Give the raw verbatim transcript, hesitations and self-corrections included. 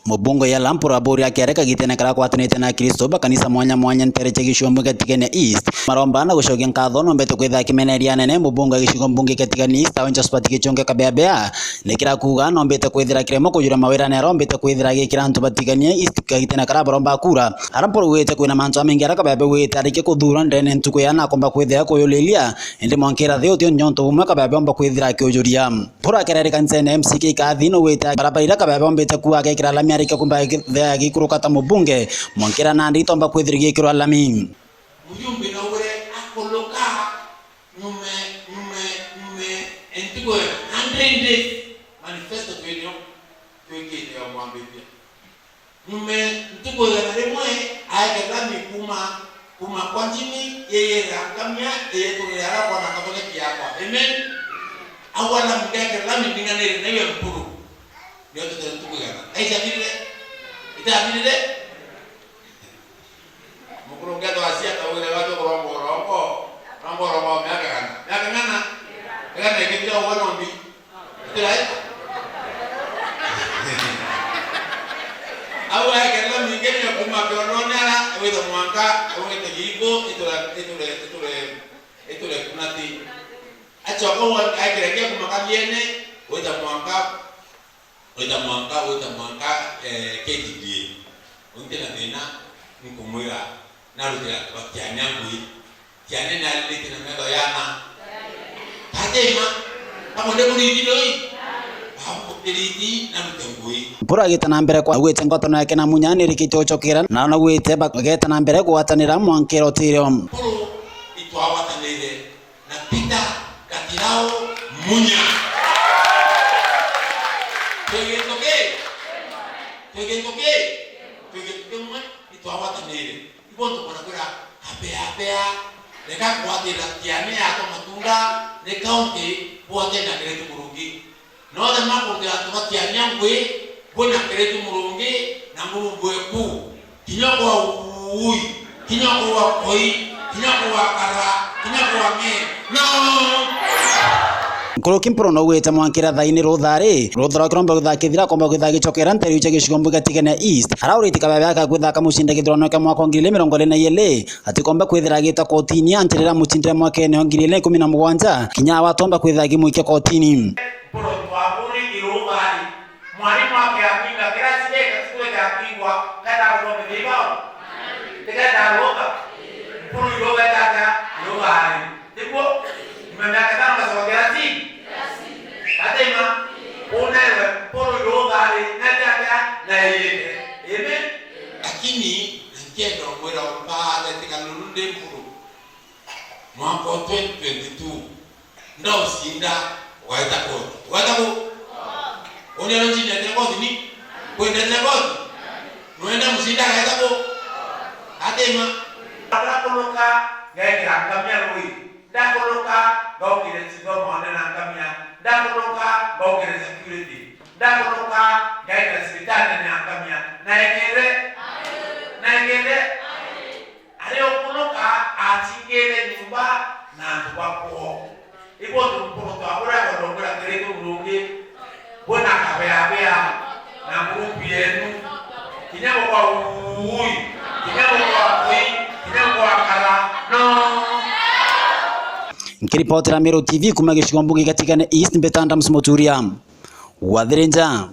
Mubunge ya Lampuru Aburi akiarika gitene karia gwatanite na Akristo ba kanisa mwanya mwanya ntere cia gicigo mbunge Tigania East, maromba na gucokia nkatho nombete kwithira akimeneria anene mubunge wa gicigo mbunge kia Tigania East, awe Josephat Gichunge Kabeabea, ni kira kuuga nombete kwithira kiremo kujura mawira na arombete kwithira agikira antu ba Tigania East kagitene karia baromba kura. Ara mpuru wite kwina mantu jamaingi ara Kabeabea wite arike kuthura ndene ntuku ya na akomba kwithira kuyuliria, indi mwankira thi utio njonto bumwe Kabeabea omba kwithira akiujuria. Mpuru akereri kanisene M C K Kathi no wite barabara ira Kabeabea ombite kuuga agekira lami arike kumba agithea agikuruka ta mubunge, mwankira nandi itomba kwithira igikirwa lami. Mujumbe naugure akuluka nyume, nyume, nyume, entugo ya hundred days manifesto twinio twikite ya mwambitia. Nyume ntuku igana rimwe aeke lami kuma, kuma kwa njini, iyira nkamia, iyiturire ara kwana kathoneki yakwa. Amen. Au lami ngeke lami ndinganire na iwe Mpuru. Nio tutire ntuku igana. Aicathirire? Itathirire? Mukuru ngetho acia ta wire wake kuromba urongo, uromba urongo wa miaka igana. Miaka igana? Igana ikithira uwe no mbi. Itira ita. Au aekerera mingi ni kuma kionone ara, wita mwanka, wite giiku, itura, iture, iture, iture kunati. Acoka aekerekia kuma kathiene, wita mwanka, wita mwanka, wita mwanka, eh, K T D A. Unti na thina, nkumwira, narutira antu ba Kiania ngui. Kiania ni aririte na metho yana. Tatima, amwe ni muriti ndoi. Babu kiriti na rute ngui. Mpuru agita na mbere kwa, augite ngwatano yake na Munya ni irikite gucokera, na ona augite bageta na mbere kugwatanira mwankira utirio. Mpuru itwagwatanire na Peter Gatirau Munya. Twi gintu ki? Twi gintu ki? Twi gintu kimwe, itwagwatanire. Ibo ntukwenda kwira, ambea, ambea, reka kwatira Kiania yatwa matunda, ni kaunti bwate na Kireti Murungi. Nothe makugira antu ba Kiania ngui, bwina Kireti Murungi, na Murungu eku. Kinya kwa ui, kinya kwa koi, kinya kwa kara, kinya kwa ng'e. No! Nkuruki Mpuru no gwite mwankira thaini rutha ri, rutha rwa kiromba kwitha kithira komba kwitha gicokera nteru cia gicigo mbunge Tigania East. Arauriti Kabeabea ka kwitha akamucinda githurano kia mwaka wa ngiri igiri mirongo iri na iiri, atikomba kwithira agita kotini antirira amucindire mwakene wa ngiri igiri na ikumi na mugwanja, kinya awatomba kwitha akimwikia kotini. Mpuru twaburi iruthari. Mwarimu akiakinga kirasi gika, cukuru gikakingwa, kenda guthomithia ibao? Tikenda arutha? Mpuru irutha itata, irutha ari. Niguo? Nyuma ya miaka itano ngacoka kirasi? Atima? Unaewe, Mpuru irutha ari, na itata, na iyite. Amen? Lakini, na nkienda umwira umba, atetika nunu ndi Mpuru. Mwaka wa twenty twenty-two, ndaucinda, ugaeta koti. Ugaeta ku? Uni aroncinda etire koti ni? Kwendetire koti? Nwenda mucinda agaeta ku? Atima. Ndakuruka, ngaikira ngamia rui. Ndakuruka, ngaukire citho mwana na ngamia. Ndakuruka, ngaukire security. Ndakuruka, ngaikira cibitari na ngamia. Na ekere? Na ekere? Ari ukuruka, acingire nyumba na antu ba kwoo. Ibo ntu Mpuru twabura kwenda kwira Kireti Murungi, bwina Kabeabea na ngurupu yenu, kinya bukwa ui, kinya bukwa kui, kinya bukwa kara, no. Nkiripotera Meru T V kuma gicigo mbunge gia Tigania East, mbita Adams Muturia. Wathirinja.